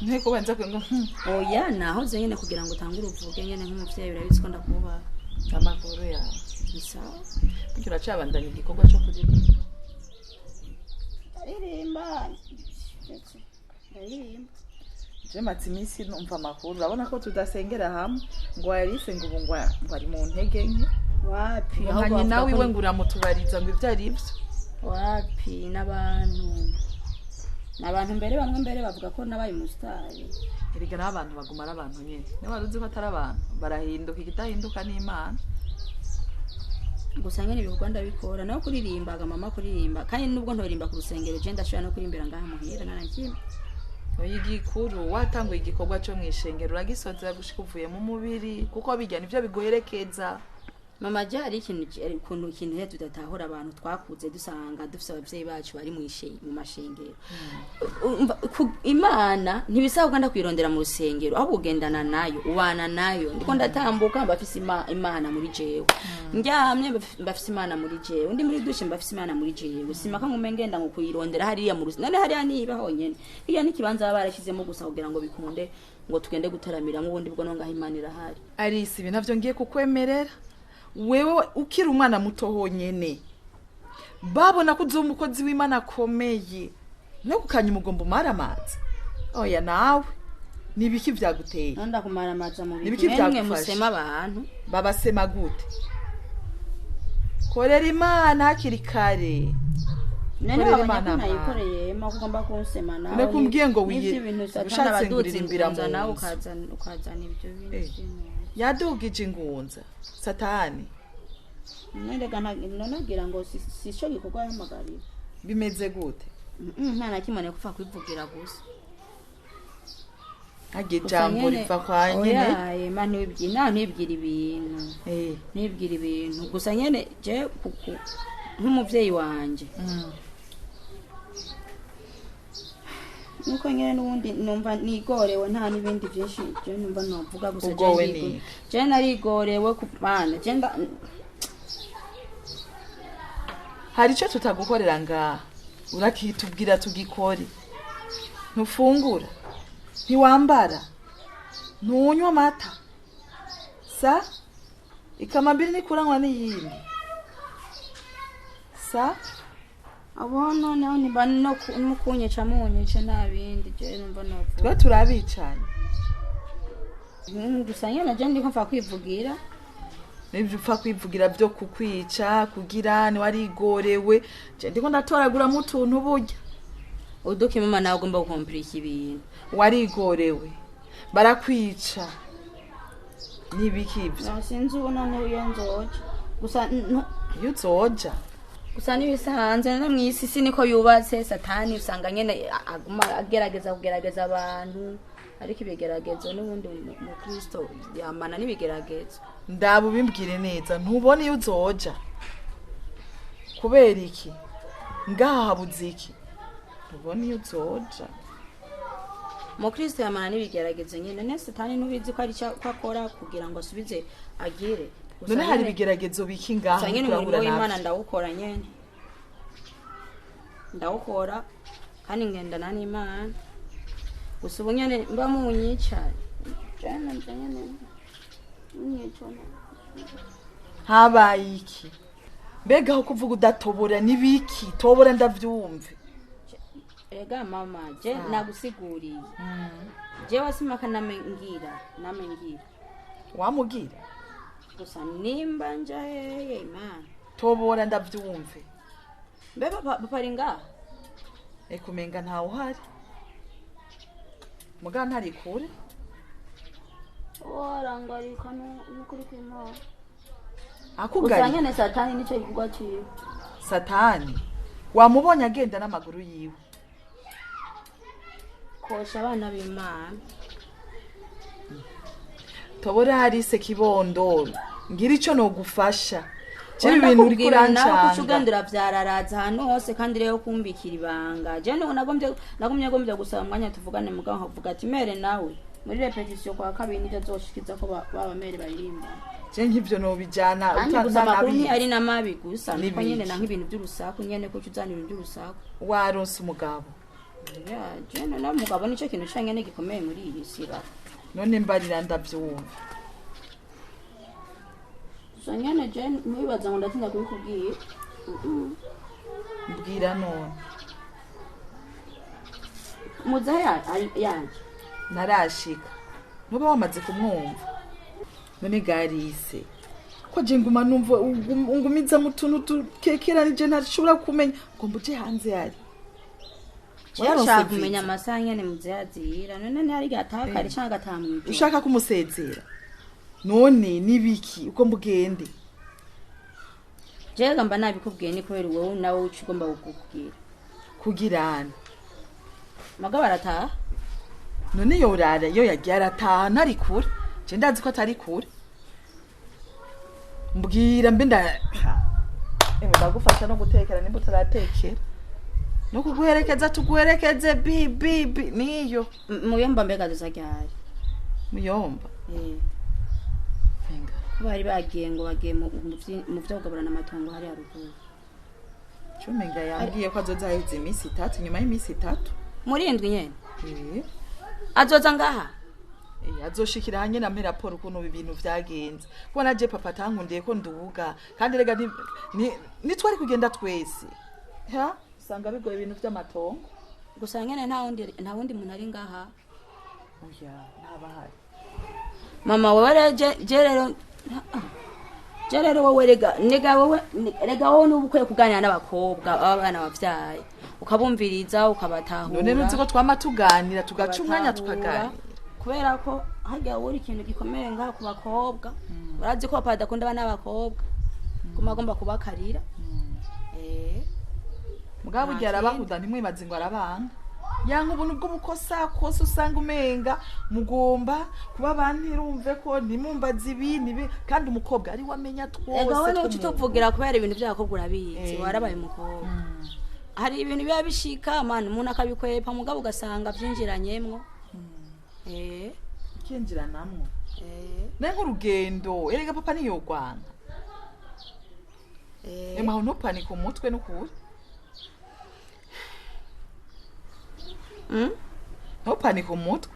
Nteko banza ngo Oya, nahoze nyene kugira ngo utangure uvuge nyene nk'umuvyeyi, urabizi ko ndakubaha. Amakuru yawe? Ni sawa. Burya uracabandanya igikorwa cyo kuririmba? Ndaririmba, ndaririmba. Je maze iminsi numva amakuru, urabona ko tudasengera hamwe, ngo Alice ngo ubu ngo ari mu ntege nke. Wapi. Ngo Ahubwo nka nyina bavuga ko wiwe ngo uramutubariza ngo ibyo ari byo. Wapi, n'abantu mbere, bamwe mbere bavuga ko nabaye umusitari. Erega n'abantu baguma ari abantu nyene, niba wari uzi ko atari abantu barahinduka, ikidahinduka n'Imana. Gusa nyene ibikorwa ndabikora naho kuririmbaga mama, kuririmba, kandi nubwo ntoririmba ku rusengero, je ndashobora no kurimbira ngaha muhira, nta na kimwe. Oya, igikuru watanguye igikorwa cyo mw'ishengero uragisozera gushika uvuye mu mubiri, kuko bijya nivyo biguherekeza. Mama, je hari ikintu, ukuntu ikintu rero tudatahura, abantu twakuze dusanga dufise abavyeyi bacu bari mu mashengero. Umva, Imana ntibisaba uganda kuyirondera mu rusengero, ahubwo ugendana nayo, ubana nayo. Ndiko ndatambuka mbafise Imana muri jewe, ndyamye mbafise Imana muri jewe, ndi muri douche mbafise Imana muri jewe. Simaka ngume ngenda ngo kuyirondera hariya mu rusengero. None hariya niba honyene, hiriya n'ikibanza baba barashyizemo gusa kugira ngo bikunde ngo tugende gutaramiramo, ubundi bwo no ngaho Imana irahari. Alice, ibi navyo ngiye kukwemerera. Wewe ukiri umwana muto honyene babona ko uzoba umukozi w'Imana akomeye, no kukanya umugomba umara amazi. Oya, nawe ni ibiki vyaguteye? Nonda kumaramaza mu Nibiki bintu mwe vyagufasha? musema abantu. Babasema gute? Korera Imana hakiri kare. None Korera wabonye ko Imana, nayikoreye ma ugomba kunsema nawe? None kumbwiye ngo n'ivyo bintu Satani ushatse abaduza nguririmbira ingunza mu nawe nzu. ukazana ibyo bintu by'intuntu. Yadugije ingunza Satani. None rega none agira ngo si cyo gikorwa yahamagariwe. Bimeze gute? Nta na kimwe, kupfa kwivugira gusa. Harya Gusa ijambo riva kwa nyene. Oya, ma ntibibwira, nta ntibwira ibintu. Ntibwira ibintu gusa nyene je nk'umuvyeyi wanje, nuko nyene n'ubundi numva nigorewe, nta n'ibindi byinshi je numva novuga gusa je Ugowe niki? Je narigorewe ku mana, je Hari icyo tutagukorera ngaha urakitubwira tugikore. Ntufungura, ntiwambara, ntunywa amata, sa ikamambiri nikuranywa n'iyindi sa. Abo noneho niba no kunyica munyice, nta bindi je numva novuga. Twe turabicanye. Gusa nyene je ndiko mfa kwivugira. Nibyo upfa kwivugira byo kukwica kugira niwarigorewe, je ndiko ndatoraguramo utuntu burya. Uduka mama, nawe ugomba gukompirika ibintu. Warigorewe barakwica, nibiki ibyo? No, sinzi ubu noneho iyo nzoja gusa Iyo uzoja? Gusa n'ibisanzwe no mw'isi si niko yubatse. Satani usanga nyene aguma agerageza kugerageza abantu, ariko ibigeragezo n'ubundi umukristo yamana n'ibigeragezo. Ndaba ubimbwire neza, ntubona iyo uzoja? Kubera iki ngaha habuze iki? Ntubona iyo uzoja? Umukristo yamana n'ibigeragezo nyene. Ne Satani nubizi ko ari ko akora kugira ngo asubize agire. Gusa None hari ibigeragezo biki ngaha? Gusa nyene umurimo turahura w'Imana navyo. ndawukora nyene, ndawukora kandi ngendana n'Imana. Gusa ubu nyene mba munyica, jene nje nyene munyica. Habaye iki mbega aho kuvuga udatobora? Nibiki? Tobora ndavyumve. Erega mama, je nagusiguriye, jewe simaka name ngira name ngira. Wamugira. Gusa nimba nja hehe, Imana? Tobora ndavyumve. Mbe papa ari ngaha? Eka, umenga ntawe uhari, muga ntari kure. Warangarika n'ukuri kw'Imana. Gusa Akugariye. nyene Satani nico gikorwa ciwe. Satani wamubonye agenda n'amaguru yiwe. Kosha abana b'Imana. Tobora harise kibondo, ngira ico nogufasha. Je ibintu uriko Ndakubwira nawe kuca urancanga. ugenda uravyararaza ahantu hose, kandi rero kumbikira ibanga. Je nuko nagumye gombye gusaba umwanya tuvugane, mugabo nkavuga ati mère nawe muri répétition kwa kabiri nivyo azoshikiza ko baba mère baririmba. Je nk'ivyo nobijana Kandi gusa amakuru utanabizi. ntiyari na mabi, gusa nuko N'ibiki? nyene na nk'ibintu by'urusaku nyene, kuko uzana ibintu by'urusaku. Waronse umugabo. Ya, jene na mugabo nicyo kintu canyene gikomeye muri iyi si ba. None mbarira ndabyumva. Gusa nyene jene ntibibaza ngo ndatinya kubikubwira. Mbwira none. Muzahe yaje. Narashika. Ntuba wamaze kumwumva. None garise. Ko je nguma numva ungumiza mu tuntu tukekeranije ntashobora kumenya ngo mbuje hanze yari. Ushaka kumenya amasaha nyene muzehe azira. None ntihari igihe ataha kare canke agataha mw'ijoro. Ushaka kumusezera. None nibiki uko mbugende? Jewe mba nabikubwiye ni kubera wowe nawe uca ugomba kukubwira. Kugirana. Mugabo arataha? None yorara yo yagiye arataha ntari kure. Je ndazi ko atari kure. Mbwira mbe nda Emwe ndagufasha no gutekera nimba utaratekera. No kuguherekeza tuguherekeze bi bi bi niyo. Muyomba mbega azoza ryari? Muyomba. Eh. Venga. Ko bari bagiye ngo bagiye mu vyo kugaburana amatongo hariya ruguru. Cumenga yambwiye ko azoza aheze iminsi itatu, nyuma y'iminsi itatu. Muri indwi nyene? Eh. Azoza ngaha? Azoshikira hanye na mpe raporo ukuntu ibi bintu vyagenze. Kuko naje papa atankundiye ko nduga. Kandi rega nitwari kugenda twese. Ha? Usanga bigoye ibintu vy'amatongo. Gusa nyene nta wundi muntu ari ngaha. Oya, ntabahari. Mama wewe rero je rero je rero wowe rega nega wowe rega wowe nubu ukwiye kuganira n'abakobwa abana bavyaye ukabumviriza ukabatahura. None ntuzi ko twama tuganira tugaca umwanya tukaganira. Kubera ko harya uri ikintu gikomeye ngaha ku bakobwa. Urazi ko papa adakunda abana b'abakobwa. Kuma agomba kubakarira. Mugabo igihe arabakunda ntimwibaze ngo arabanga. Yanka ubuntu bw'ubukosa kose usanga umenga mugomba kuba bantirumve ko ntimumbaze ibi nibi kandi umukobwa ari we amenya twose. Ega wowe nuca utuvugira kubera ibintu by'abakobwa urabizi warabaye umukobwa. Hari ibintu biba bishika man umuntu akabikwepa mugabo ugasanga byinjiranyemwo. Kinjiranamwo. Nenga urugendo erega papa niyogwana. Ema ntupanike umutwe n'ukuri. Ntupanike umutwe.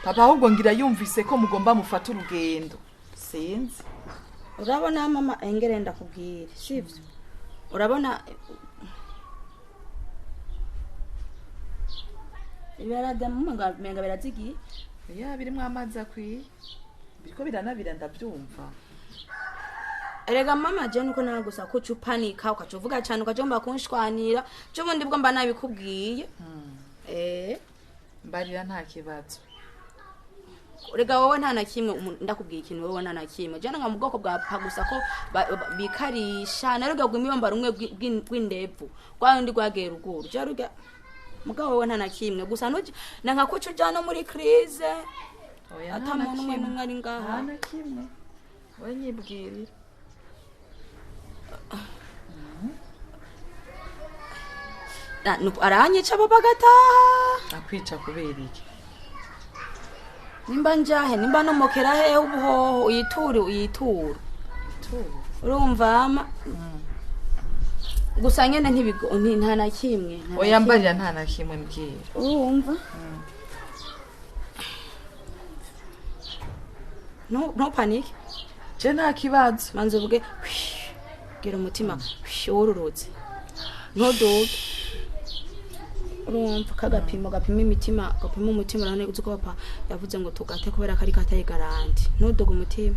Papa ahubwo ngira yumvise ko mugomba mufata urugendo. Sinzi. Urabona mama engere ndakubwira, sivyo? Urabona ibirada mama menga birazigiye. Ya birimwo amazi akwiye. Biriko biranabira ndabyumva. Erega mama je nuko nawe gusa ko upanika ukacuvuga cyane ukajomba kunshwanira cyo bundi bwo mba nabikubwiye. Mbarira nta kibazo. Rega wowe nta na kimwe ndakubwiye ikintu wowe nta na kimwe. Je nanga mu bwoko bwa pa gusa ko bikarisha narega gwimibamba rumwe gwindevu kwa ndi gwagera ruguru. Je ruga mugabo wowe nta na kimwe gusa nuje nanka kucu ujana muri crise. Oya ata muntu umwe numwe ari ngaha. Nta na kimwe. We nyibwirira. Aranyica papa gataha. Akwica kubera iki? Nimba njahe nimba nomokera hehe ubuhoho uyiture uyiture. Urumva ama gusa nyene ntibigo nta na kimwe. Oya mbarira nta na kimwe mbwira. Urumva? No no panic. Je nta kibazo. Manze uvuge gira umutima wororotse. Ntuduge. Urumva kagapimo gapima imitima gapima umutima urane uzi ko papa yavuze ngo tugate kubera kari kataye garanti. Ntuduge umutima.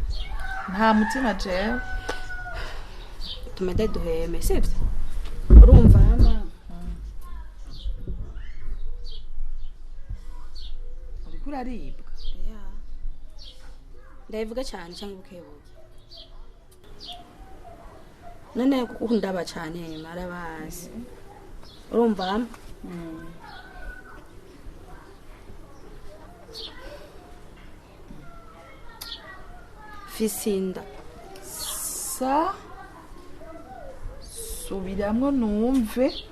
Nta mutima jewe. Tumede duheme sivyo? Urumva ama uriko uraribwa. Yeah. Ndayivuga cyane cyangwa bukebuke. None kukundaba cyane marabazi. Urumva? Fisinda. Sa subiramwo numve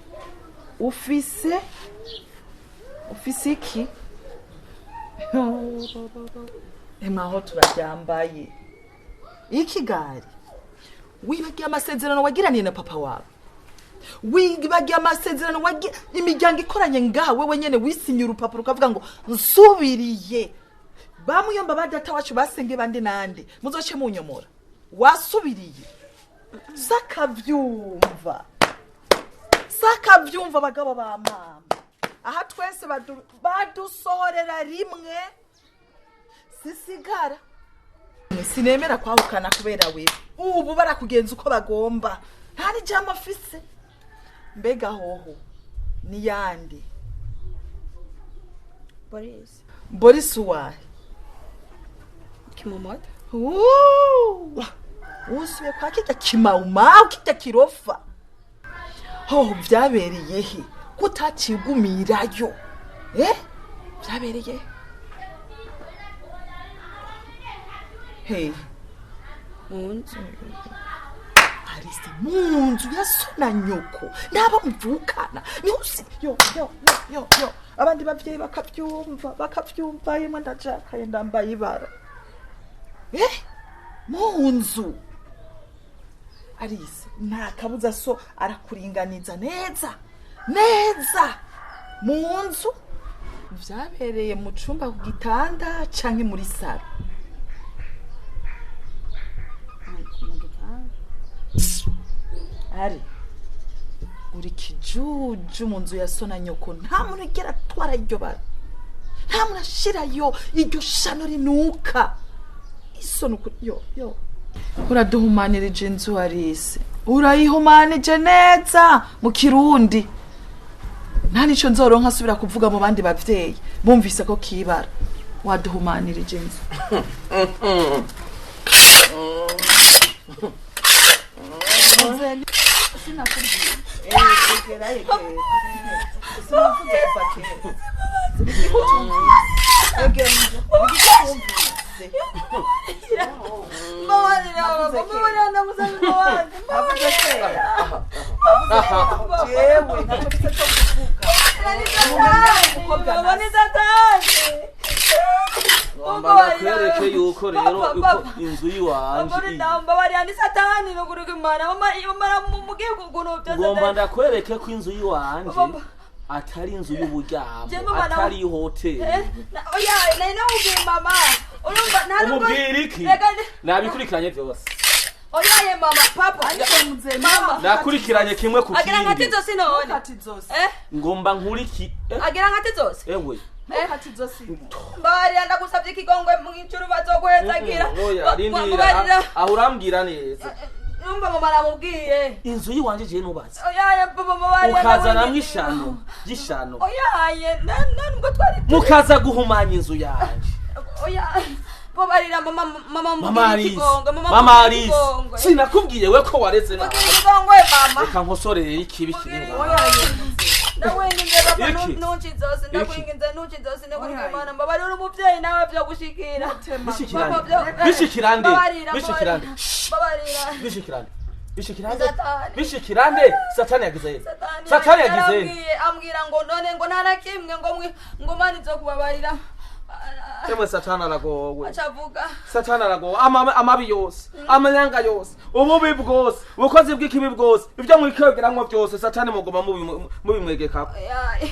ufise iki? Emaho turaryambaye. Iki gari? Wibagiye amasezerano wagiraniye na papa wawe. Wibagiye amasezerano imiryango ikoranye ngaha wewe nyene wisinyura urupapuro ukavuga ngo nsubiriye. Bamuyomba ba data wacu basenge bande nande muzoce munyomora. Wasubiriye. Sakavyumva. Sakavyumva bagabo ba mama. Aha twese badusohorera rimwe. Sisigara. Sinemera kwahukana kubera wewe. Ubu barakugenza uko bagomba. Nta n'ijambo afise. Mbega hoho ni yande. Boris. Boris wahe? Kimomota. Usuye kwa kijya kimawumawu kijya kirofa. Hoho vyabereye he? Kutacigumirayo. Vyabereye? Hey. Munzu. Arise munzu yasona nyoko. Nabo mvukana. Ni yo yo yo yo. Abandi bavyeyi bakavyumva yemwe ndajakaye ndambaye ibara. Munzu. Arise nta kabuza so arakuringaniza neza. Neza. Munzu vyabereye mu cumba ku gitanda canke muri salo. Ari uri kijuju mu nzu ya sona nyoko nta muntu igera atwara iryo bara, nta muntu ashirayo iryo shano rinuka isoni yo yo. Uraduhumanirije inzu Arise, urayihumanije neza mu Kirundi. Nta nico nzoronka asubira kuvuga mu bandi bavyeyi bumvise ko kibara. Waduhumanirije inzu. Ndakwereke yuko rero uko inzu yiwanje ngomba ndakwereke ko inzu yiwanje atari inzu y'uburyamo, atari ihoteli. Umubwira iki? Nabikurikiranye byose. Nakurikiranye kimwe ku kindi. Ngomba nkuriki. Ewe. Mbabarira ndagusabye ikigongwe mu ijuru bazoguhezagira. Mbabarira. Aho urambwira neza. Numva mama aramubwiye. Inzu yiwanje je nubatse. Oyaye papa mbabarira. Ukazanamwe ishano, gishano. Oyaye nubwo twari mukaza guhumanya inzu yanje. Oya mbabarira mama mama ikigongwe mama Alice. Sinakubwiye we ko wareze nawe. Ikigongwe mama. Reka nkosorere ikibi kiri ngaho. Ndakwinginze papa ntuncizose, ndakwinginze ntuncizose, ndakwinginze mbabarira umuvyeyi nawe vyo gushikira. Bishikirande. Bishikirande. Bishikirande. Bishikirande. Bishikirande. Satani yagize. Satani yagize. Ambwira ngo none ngo nta na kimwe ngo ngo mani zo kubabarira. Emwe Satani aragowe. Acavuga. Satani aragowe. Amabi yose, amanyanga yose, ububi bwose, ubukozi bw'ikibi bwose, ibyo mwikegeramwo byose Satani mugoma mubimwegekako.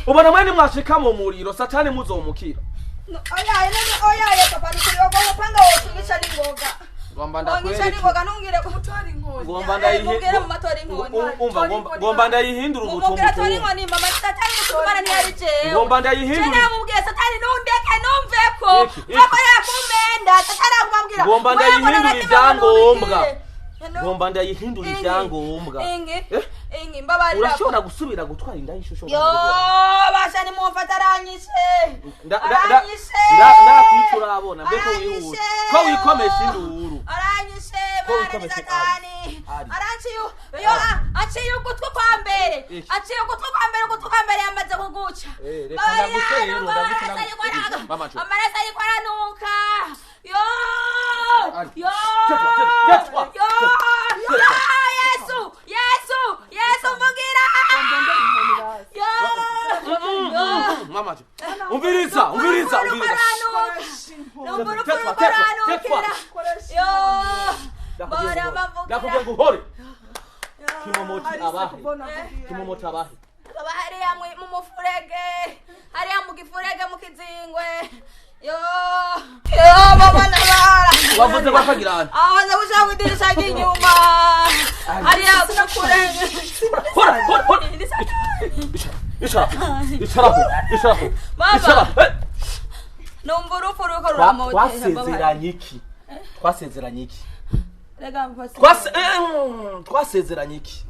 Ubona mwene mwashika mu muriro Satani muzomukira. Oyaye none oyaye papa nukuri ogomba panga wotungisha n'ingoga. Ngomba ndakwereke. N'ingoga nungire gutora inkoni. Ngomba ndayihindura mu matora inkoni. Umva ngomba ndayihindura ubutumwa. Mubwira tora inkoni mama Satani gutumana ntiyari jewe. Ngomba ndayihindura. Je namubwiye Satani nundeke numveko. Papa yakumenda Satani akumubwira. Ngomba ndayihindura ibyangombwa. Ngomba ndayihindura ibyangombwa. Ingi mbabarira. Urashobora gusubira gutwara inda y'ishusho. Yo basha ni mumfata aranyishe. Aranyishe. Ndakwica urabona mbeko wihuta. Ko wikomesha induru. Aranyishe mara Satani. Aranciye yo aciye ugutwi kwa mbere. Aciye ugutwi kwa mbere ugutwi kwa mbere yamaze kuguca. Reka ndagutera ndagutera. Amaraso ariko aranuka. Yo yo yo Yesu Yesu Yesu mvugira. Yo mama umviriza umviriza umviriza. Yo Ndakubwiye ngo uhore. Kimomoti Alice abahe? kubona kugira. Kimomoti abahe? Baba hariya mu mufurege, hariya mu gifurege mu kizingwe. Yo yo mama nabara. Wavuze ko akagirana. Aho gushaka mu idirisha ry'inyuma. Hariya ku mufurege. Hora, hora, hora. Icara, icara, icara. Mama. Icara. Numva urupfu ruko ruramotera. Twasezeranye iki? Twasezeranye iki? Rega mpasi. Twasezeranye iki?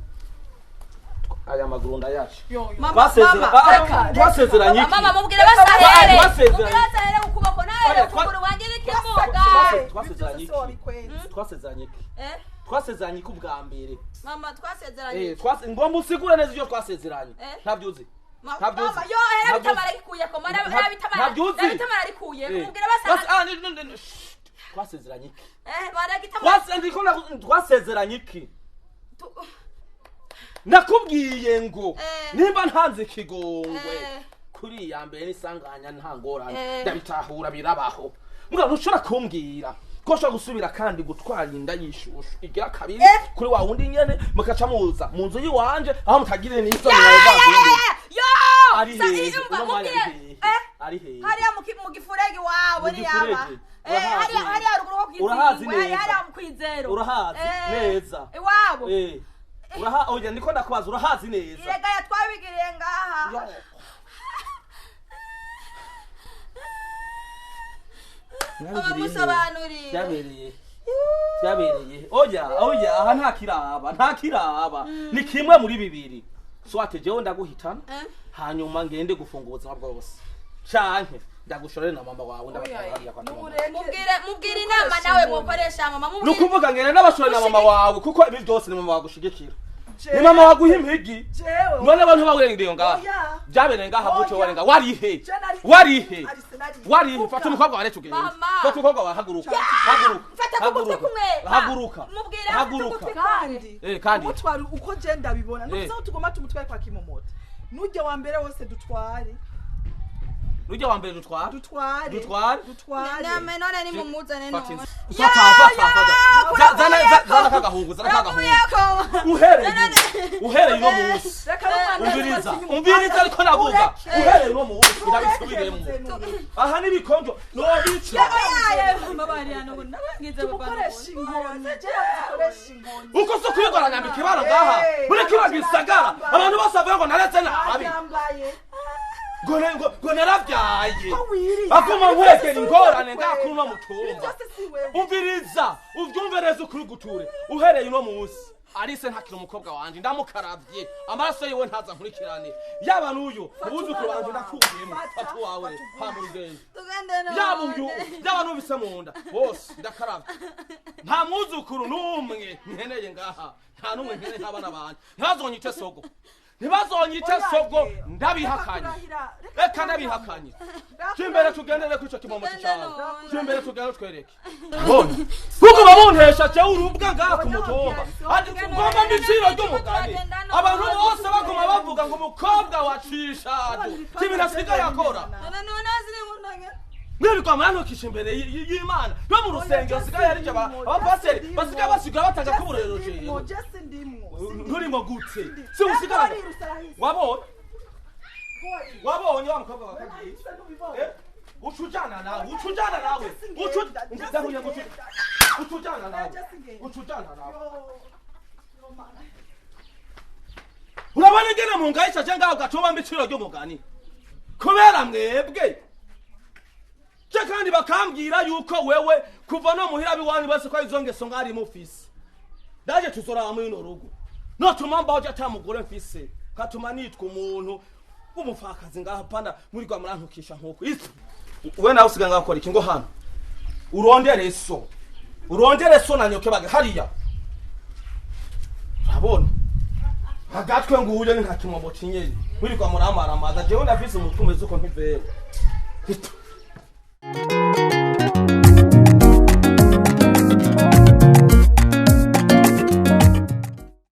Aya maguru ndayaca. Yo, yo. Mama, Twasezera- mama, Ah, reka. twasezeranye iki? Mama mubwire basahere. Twasezeranye. Mubwire basahere ukuboko nahere ukuguru wanjye n'ikimuga. Twasezeranye Ibyo byose iki? wabikwezi. Twasezeranye iki? Eh? Twasezeranye iki ubwa mbere? Mama twasezeranye. Ngomba usigure neza ibyo twasezeranye. Ntabyo uzi. Ntabyo uzi. Mama yo hera Ntabyo uzi. bitamara gikuyeko mara hera bitamara. Ntabyo uzi. Hera bitamara rikuye. Mubwire basahere. Shh. Twasezeranye iki? Mara gitamara. Twasezeranye iki? Nakubwiye ngo nimba ntanze ikigongwe kuri iya mbere n'isanganya nta ngorane, ndabitahura birabaho. Mbwa ntushobora kumbwira ko ushobora gusubira kandi gutwara inda y'ishushu igira kabiri kuri wa wundi nyene, mukaca muza mu nzu y'iwanje aho mutagirire n'isoni mwawe bavindi. Yo! Ari hehe? Uno mwanya ari hehe? Eh? Ari hehe? Hariya mu gifurege iwawe Mu ni yaba. gifurege? Hariya Urahazi hariya ruguru ko kwizingwe. Urahazi neza. Hariya mu kwizero. Urahazi neza. Iwabo. Uraha oya, ndiko ndakubaza, urahazi neza? Irega yatwabigiriye ngaha. Abamusobanurire. Byabereye oya oya, aha nta kiraba, nta kiraba, ni kimwe muri bibiri: swate jewe ndaguhitana, hanyuma ngende gufunga ubuzima bwose, canke ndagushorere na mama wawe ndabatwara kwa mama. N'ubureke. Mubwire inama nawe mukoresha mama Ni mubwire. ukuvuga ngende n'abashorere na mama wawe, kuko ibi byose ni mama wagushigikira, ni Jewe. mama waguha impigi. Jewe. None abantu bawerengeye ngaha? Oya. Byabereye ngaha gutyo? Oya. Warenga warihe? Je nari- Warihe? Alice, nari- Warihe? Vuga. Fata umukobwa wawe tugende. Mama. Fata umukobwa wawe, haguruka, haguruka. Mfata ku gutwi Haguruka. kumwe. Haguruka. Mubwire afate Haguruka. ugutwi. Kandi Kandi umutwaro uko je ndabibona nukuza aho tugomba tumutware kwa Kimomota, nujya wa mbere wose dutware. Rujya wa mbere dutwara. Dutware. Dutware. Dutware. Name none nimumuzane Fata none. inzu. Fata, fata, fata. Zana kagahungu, zana kagahungu. Uhereye uno munsi. Reka n'umwana Umviriza, wese inyuma. umviriza, ariko navuga. Ureke. Uhereye uno munsi ndabisubiremo. Ureke. Aha n'ibikonjo nobica. Tumukoresha inkoni, je yamukoresha inkoni. Uko so kwigoranya ikibara ngaha muri kino gisagara, abantu bose bavuga ngo nareze nabi, Yambaye. ngo naravyaye, Ko wiriye. baguma nkwegera ingorane ngaha kuri uno Ibi mutumba. byose si wewe. Umviriza, uvyumve neza ukuri guture. Uhereye uno munsi Alice ntakiri umukobwa wanje, ndamukaravye amaraso yiwe ntaza nkurikirane, yaba n'uyu ubuzukuru banje ndakuyemo. Fata, fata uwawe, fata. hamba urugendo. Tugende none. Yaba uyu, yaba n'ubise mu nda, bose ndakaravye. Nta mwuzukuru n'umwe nkeneye ngaha, nta n'umwe nkeneye nk'abana banje. Ntibazonyite sogo, ntibazonyite sogo, ndabihakanye. Reka ndabihakanye. Cimbere tugendere kuri ico kimomo cyawe, cimbere tugende twereke bona kuko bamuntesha jewe urubwa ngaha ku mutumba. Ati ngomba mbiciro ry'umugani, abantu bose baguma bavuga ngo umukobwa wa Cishado kibintu asigaye akora. None none ziri Mwirirwa murantukisha imbere y'Imana no mu rusengero. Sigaye ari abapasiteri basigaye basigaye batanga kuburero jewe. Jesi ndimwo. Nturimo gute? Si usigara wabonye, wabonye wa mukobwa wa kagiye? Ucujana nawe, ucujana nawe, ucu ndahuye ngo ucujana nawe, ucujana nawe. Urabona ingene mu ngayisha je ngaho gacuba mbiciro ry'umugani kubera mwebwe je, kandi bakambwira yuko wewe kuva no muhira biwanyu bose ko izo ngeso mwari mufise. Ndaje tuzoraba muri runo rugo notuma mbaho je ata mugore mfise, katuma nitwa umuntu w'umupfakazi ngaha pana muri rwa murantukisha nkuko isi. We nawe usigaye ngakora iki? Ngo hano urondere so, urondere so na nyoke bage hariya. Urabona agatwe nguye ni nka kimobo cinyeri, wirirwa muramaramaza. Jewe ndafise umutwe umeze uko ntivera.